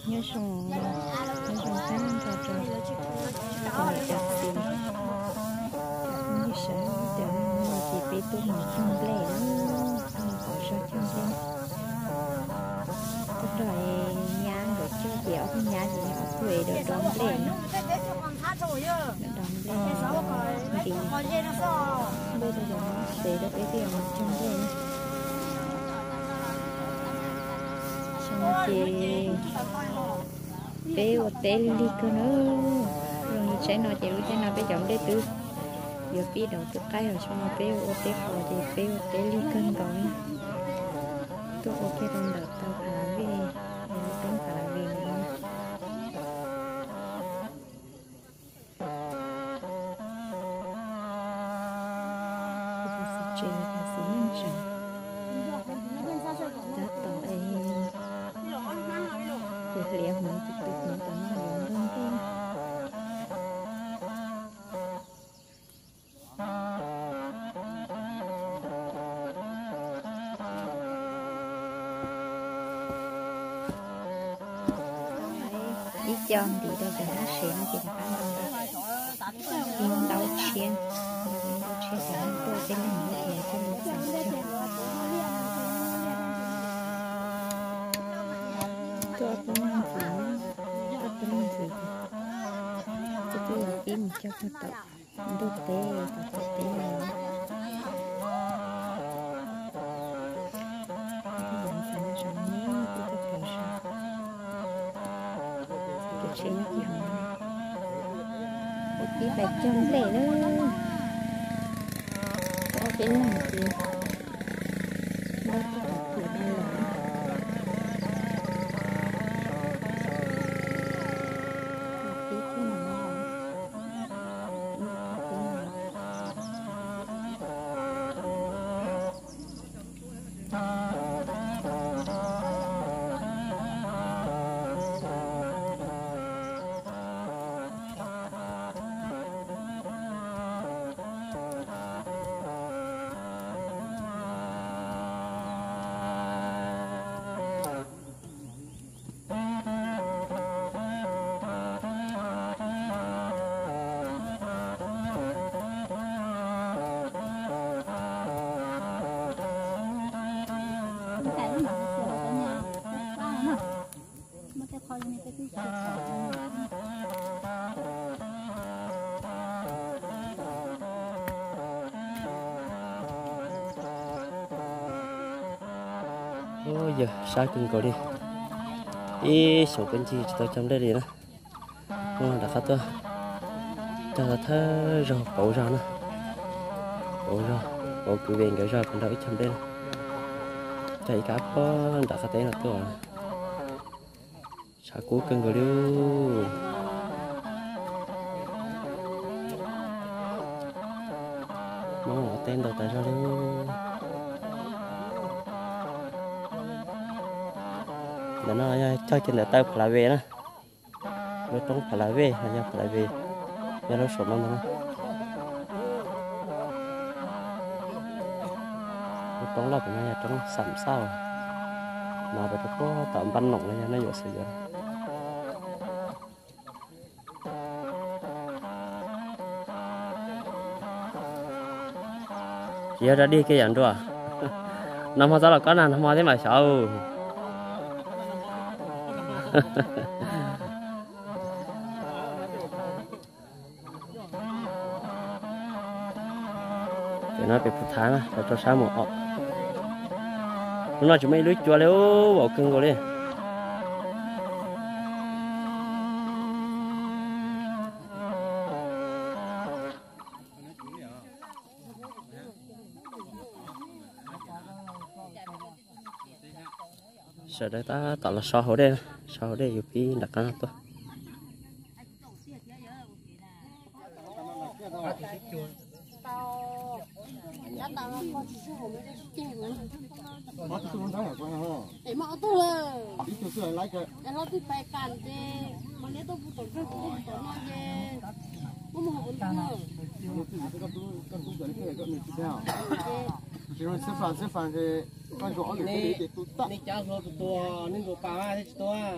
Nyob zoo, nyob zoo tag nrho rau cov niam cov txiv, cov phooj ywg sawv daws, ces peb tuaj mus cog nplej na, tuaj mus pov zog cog nplej. Tuaj nrog nyab nkawd cog ces ob tug nyab ces ob tug es do do nplej na, do do nplej nti nplej rau cov sev rau peb tuaj mus cog nplej na. Ces peb ua teb lig lig kawg na. Zoo li tsaib no ces lub caij no peb cov nplej twb yuav pib dov twb qaij los, tsaib no peb ua teb qos ces peb ua teb lig kawg nkaus li. Tuaj ua kiag rau ntawm taw phav lav vej, es lub roob phav lav vej no. Tsev thaum xis neej tseem tab tom es hliav hmoov tus tus hmoov tom no yuav nrog nrog. Ib co ntim rau cov hnab sev no ces rov qab nrog ib ntau tshiab, ib ntau tshiab ces tuaj peb leeg thiab thiaj li txaus cog. Tuaj ob peb leeg ntxiv, tuaj ob peb leeg ntxiv ces twb twb yuav pib mus cog puag tom ntug teb, tom txoj teb no. Ib tug yawg ntxhais nyob saum no, ib tug pov zog, cov tsheb nyob tim hauv no. Kuv pib pais cog nplej na, ob peb leeg ces npaj txog qhov twg dai los. Pib thiab no, pib thiab no. Yawg sab kawg nkaus li, ib xyoos peb ncig tsis tau cog nplej li na. Hnub no rov qab tuaj cog thawj zaug pauv zog na, pauv zog, pauv kwv Ve nkawd zog rau nrog wb cog nplej na. Cog ib kab pob nram qab teb no tuaj, tshav kub kawg nkaus li. Hmoob los teb ntau tas zog li. Ntawm no yog cog kiag ntawm taw Pha La Ve na. Lub roob Pha La Ve los yog Pha La Ve, yog lub saum no ntag na. Lub roob loj pem no yog roob Xam Xauj, no rau puag tom Npab Noom los yog Naj Yuam Xwm Yuav. Tsis yog rau dig kiag yam nruas. Nag hmo txob los kob nag, nag hmo thiab mas xyov. Pem no pem Phu Thav na, rau rau sab mus os. Hnub no tsis muaj ib lub cua li, vaum kawg nkaus li. Sawv daws tab tom los so hauv dej, so hauv dej yus pib nram qab no tuaj. Nej cov hluas tus tuag, nej ntuas pas thiab tsis tuag.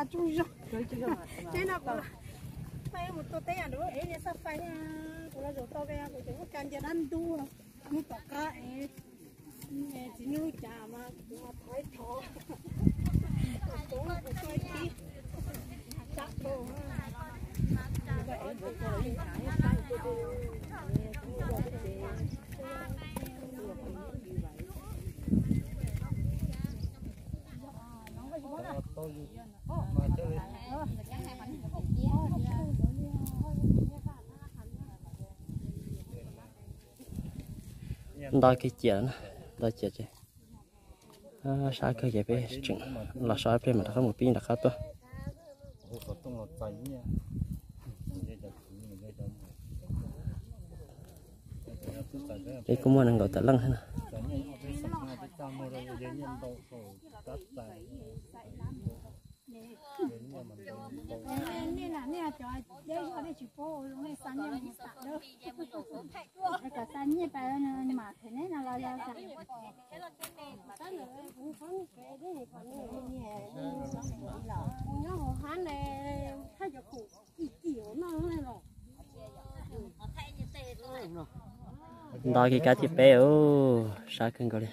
ka tsuj zog. Ces no kuv peb mus tua teb yam nrog ev niag xab fais, kuv los zaum tau ve, kuv cov muab ka ncia dab ntub hnub tom qab es txiv neej lub cav mas kuv mas thov ib thov. Nto kiag ciam, nto ciam ces sab kawg ces peb tseem los so ib pliag mam rov qab mus pib rov qab tuaj. Peb kuj muaj nees nkaum tawm leej thiab na. Nto kiag kab thib peb, sab kawg nkaus li.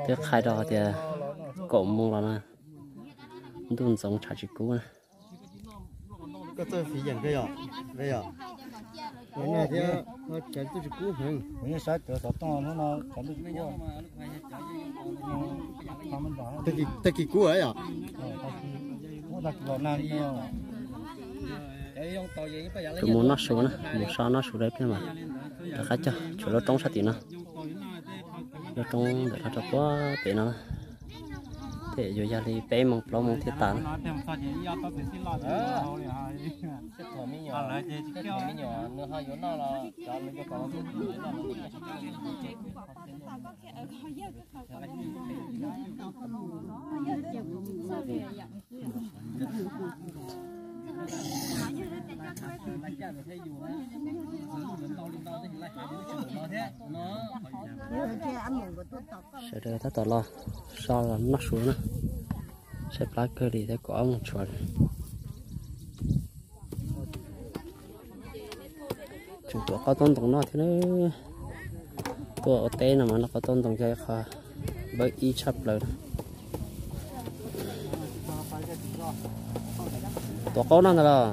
Twb qhai rau tias kaum moos los na, ntuj ntxoov tshav tsis kub na. Koj txawj fiv yeem kawg yom, yom. Kuv yeej saib cov xov tooj hnub no tshav ntuj tsis kub. Tag kis kub lawm yom. Kub tag kis los nag li. Kuv mus noj su na, mus so noj su rau ib pliag mas rov qab cog. Tshuav lub roob sab tim no, lub roob ntawm no rau puag pem no na. Tej yuav yog li peb moos plaub moos thiaj tas na. Sawv daws tab tom los so los noj su na. Saib plab kawg li thiab, kaum ob moos tshuav li. Tseem tuav qaub taub ntoos noj thiab na. Tuaj ua teb no mas noj qaub taub ntoos yog ib qho npawb ib tshaj plaws. Tuav qaub noj ntag los.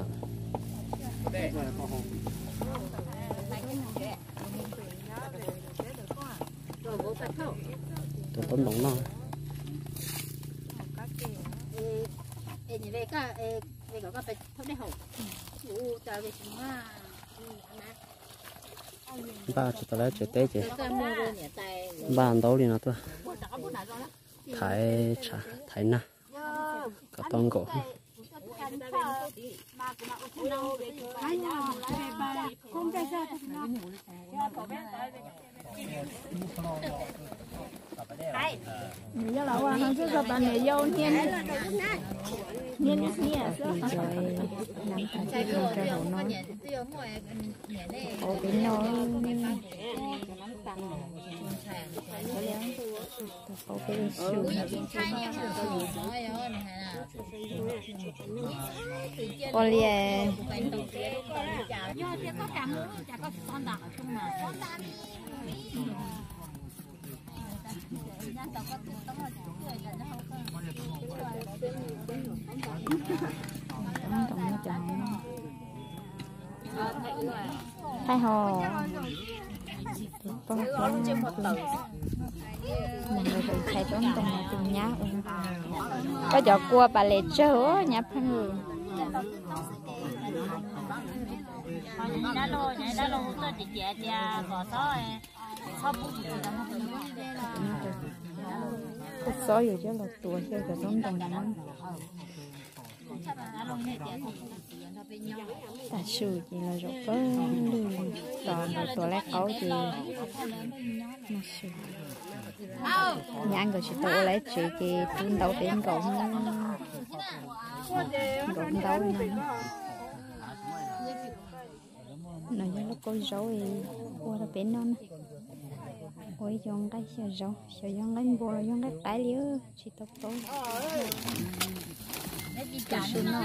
Tuav qaub ntoos noj. Npaj tsis tau lawv tsev teb ces npaj ntaub li no tuaj thaiv, thaiv nag kom tau nkaum. Nws yog los ua no xwb, tau niam yau niag ne. Nyob li cov nam tag rau hauv no, hauv peb no, hauv peb su. Ua li. Thaij hos tus pog, tus mus ntawd tus ntxhais tsob ntoo no tus nyab ua. Koj cov kua pas les tsawg nyab pheej. Koj txob yus coj los tuav xyaw cov tsob ntoo no. Tam sim ces los zaum pawg lug tos nkawd tuav laib qaub ces noj su. Nyab nkawd tsis tau ua lawv tsev ces rub ntaub peb nkaum, nkaum ntaub li no. No yog lauj kaub zaub ua rau peb noj na. Ua ib co nqaij xyaw zaub, xyov yog nqaij npua los yog nqaij qaib li, tsis tau paub. Tam sim no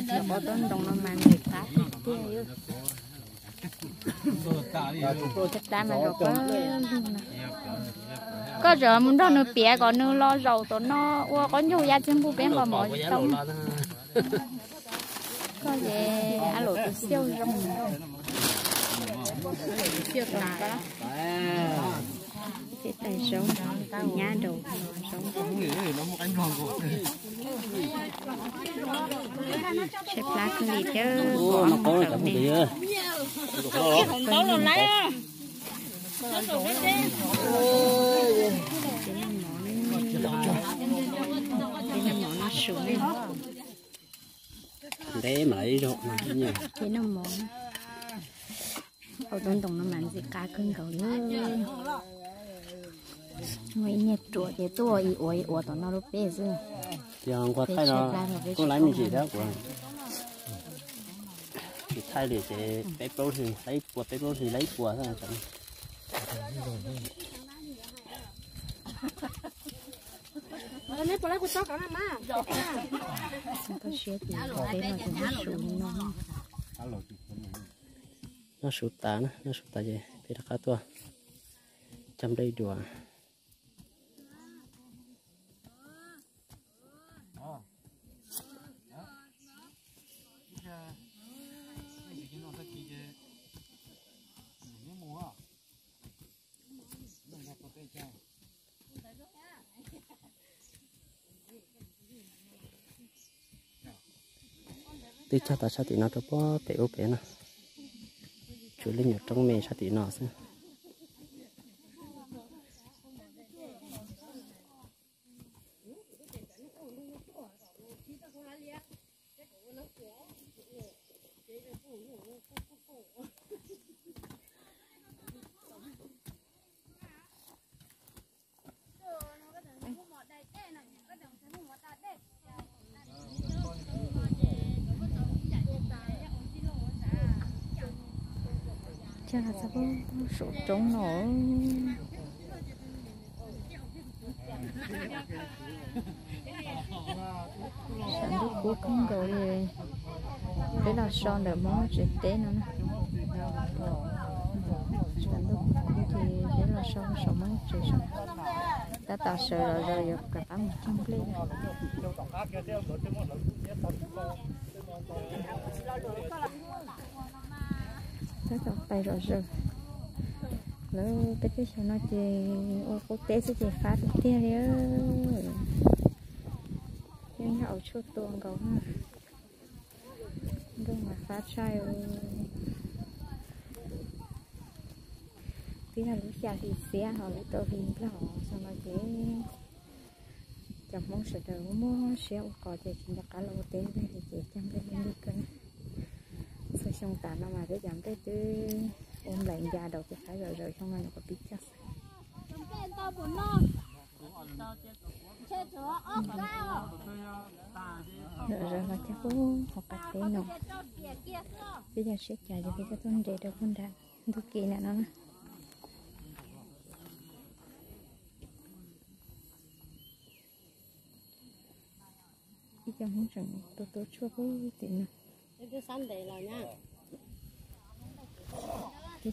cov qaub tsob ntoo no mas nws qab tiag tiag. Cov qab mas nrov pawg lug no. Koj tseem mus nrog nws piav kom nws los zaum tom no ua qaub ncaug ya txiag npug peb nqos mov tsis tau. Koj ces a lus tus xiauj zoo. Tej tais zaub nyab nraud zaub. Tshaib plab kawg li thiab, kov mov rau nej. Peb noj mov, peb noj mov noj su ne. Ntev mas ib zaug no. Peb noj mov. Qaub tsob ntoo no mas ntxim qab kawg nkaus li. Muaj ib niag ruam ces tuaj ib uav ib uav tom no rau peb xwb. Yog nqua thaij no kuj laib me ntsis thiab kuv. Tsis thaij li ces peb plaub hlis laib ib puas, peb plaub hlis laib ib puas xwb. Koj siab ces peb los ces noj su li no. Noj su tas na, noj su tas ces peb rov qab tuaj cog nplej dua. Twb cog tas sab tim no rau puag pem ub pem no, tshuav lub nyuam roob me sab tim no xwb. Cog los txog saum roob no. Tshav ntuj kub kawg nkaus li. Peb los so ntawm Hmoob tsev teb no na. Tshav ntuj kub kub ces peb los so saum Hmoob tsev so. Tab tom sawv zom zaws yuav rov qab mus cog nplej. Tab tom pais zom zaws. Lawv peb teb chaws no ces ua qub teb xwb ces fab tiag tiag li. Yeej yog auv tshuaj tua nkaus. Ntuj mas fab tshaj. Twb yog lub xya hli xiab ho lub rau hli nplog xyoo no ces cov Hmoob sawv daws muaj siab ua qos ces tsis nco qab los ua teb nplej li ces cog nplej lig lig kawg. Txhua xyoo tas no mas peb cov nplej twb ua nplaim ncas daus ces fab zom zaws, xyoo no nyuam qhuav pib cog xwb. Lawm zaum los cog pub hauv qab teb no. Peb yog siab cas ces peb coj tuaj nres rau puag nram ntug kev ntawm no na. Ib co Hmoob tseem tu tu tshuaj pub tim no. Peb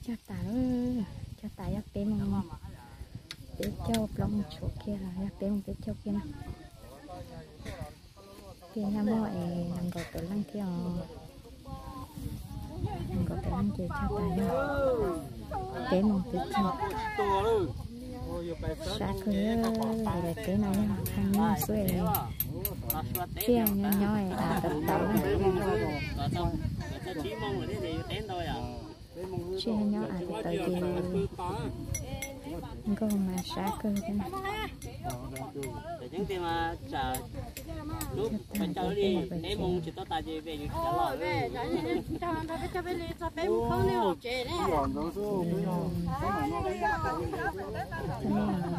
cog tas, cog tas yog peb moos, peb caug plaub moos tshuav kiag los yog peb moos peb caug kiag na. Ces nyob muaj es nees nkaum tawm leej thiab os. Nees nkaum tawm leej ces cog tas yog peb moos peb caug. Sab kawg, daim teb no yog thaj nyuag xwb, tsiaj nyob nyob av tawv tawv na. Tsiaj nyob nyob av tawv tawv ces nkaug mas sab kawg thiab. Cov neeg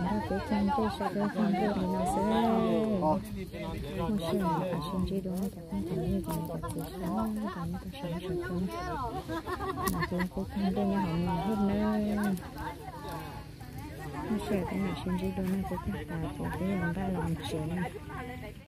nrog peb cog nplej saib peb cog nplej li no xwb. Muaj sij hawm mam sib ntsib dua nej cov phooj cov ywg, cov niam cov txiv sawv daws, nej tau saib sawv daws. Mas ces peb cog nplej nyob hauv no hub nawb. Muaj sij hawm peb mam sib ntsib dua nej, peb cog tas ces peb yuav npaj los mus tsev na.